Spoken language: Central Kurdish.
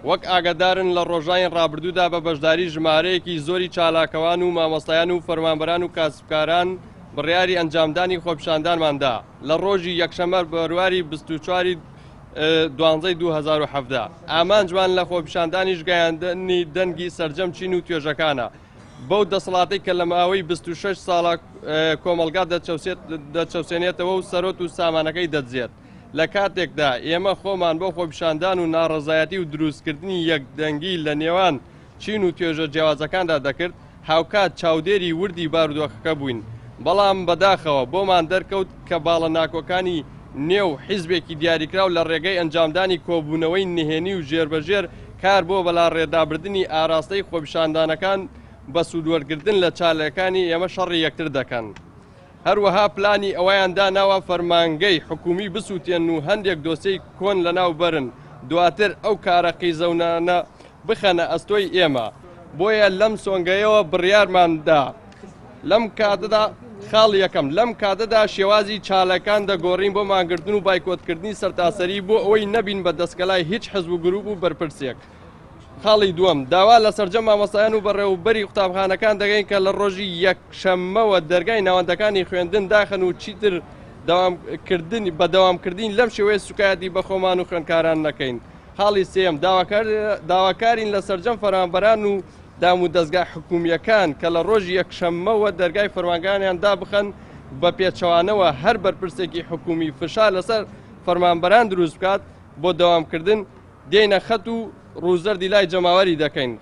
وەک ئاگادارن لە ڕۆژانی ڕابردوودا بە بەشداری ژمارەیەکی زۆری چالاکەوان و مامۆستایان و فەرمانبەران و کاسبکاران بڕیاری ئەنجامدانی خۆپیشاندانمان دا لە ڕۆژی یەکشەممە بەرواری 24 ی دوانزەی 2017. ئامانجمان لە خۆپیشاندانیش گەیاندنی دەنگی سەرجەم چین و توێژەکانە بەو دەسەڵاتەی کە لە ماوەی 26 ساڵە کۆمەڵگا دەچەوسێنێتەوە و سەرۆت و سامانەکەی دەدزێت. لە کاتێکدا ئێمە خۆمان بۆ خۆپیشاندان و ناڕەزایەتی و دروستکردنی یەکدەنگی لە نێوان چین و توێژە جیاوازەکاندا دەکرد، هاوکات چاودێری وردی بارودۆخەکە بووین، بەڵام بەداخەوە بۆمان دەرکەوت کە باڵە ناکۆکانی نێو حیزبێکی دیاریکراو لە ڕێگەی ئەنجامدانی کۆبوونەوەی نهێنی و ژێربەژێر کار بۆ بەلاڕێدابردنی ئاراستەی خۆپیشاندانەکان بە سوودوەرگرتن لە چالاکانی ئێمە شەڕی یەکتر دەکەن. هەروەها پلانی ئەوەیان داناوە فەرمانگەی حکومی بسوتێنن و هەندێک دۆسێی کۆن لەناو بەرن، دواتر ئەو کارە قیزەونانە بخەنە ئەستۆی ئێمە، بۆیە لەم سۆنگەیەوە بڕیارمان دا لەم کاتەدا خاڵی یەکەم، لەم کاتەدا شێوازی چالاکان دەگۆڕین بۆ مانگرتن و بایکۆتکردنی سەرتاسەری بۆ ئەوەی نەبین بە دەستکەلای هیچ حزب و گروپ و بەرپرسێک. خاڵی دووەم، داوا لە سەرجەم مامۆستایان و بەڕێوەبەری قوتابخانەکان دەکەین کە لە ڕۆژی یەکشەممەوە دەرگای ناوەندەکانی خوێندن داخەن و چیتر دەوامکردن بە دەوامکردنی لەم شێوەیە سوکایەتی بە خۆمان و خوێندکاران نەکەین. خاڵی سێیەم، داواکارین لە سەرجەم فەرمانبەران و دام و دەزگا حکومییەکان کە لە ڕۆژی یەکشەممەوە دەرگای فەرمانگانیان دابخەن، بە پێچەوانەوە هەر بەرپرسێکی حکومی فشار لەسەر فەرمانبەران دروست بکات بۆ دەوامکردن، دێینە خەت و ڕووزەردی لای جەماوەری دەکەین.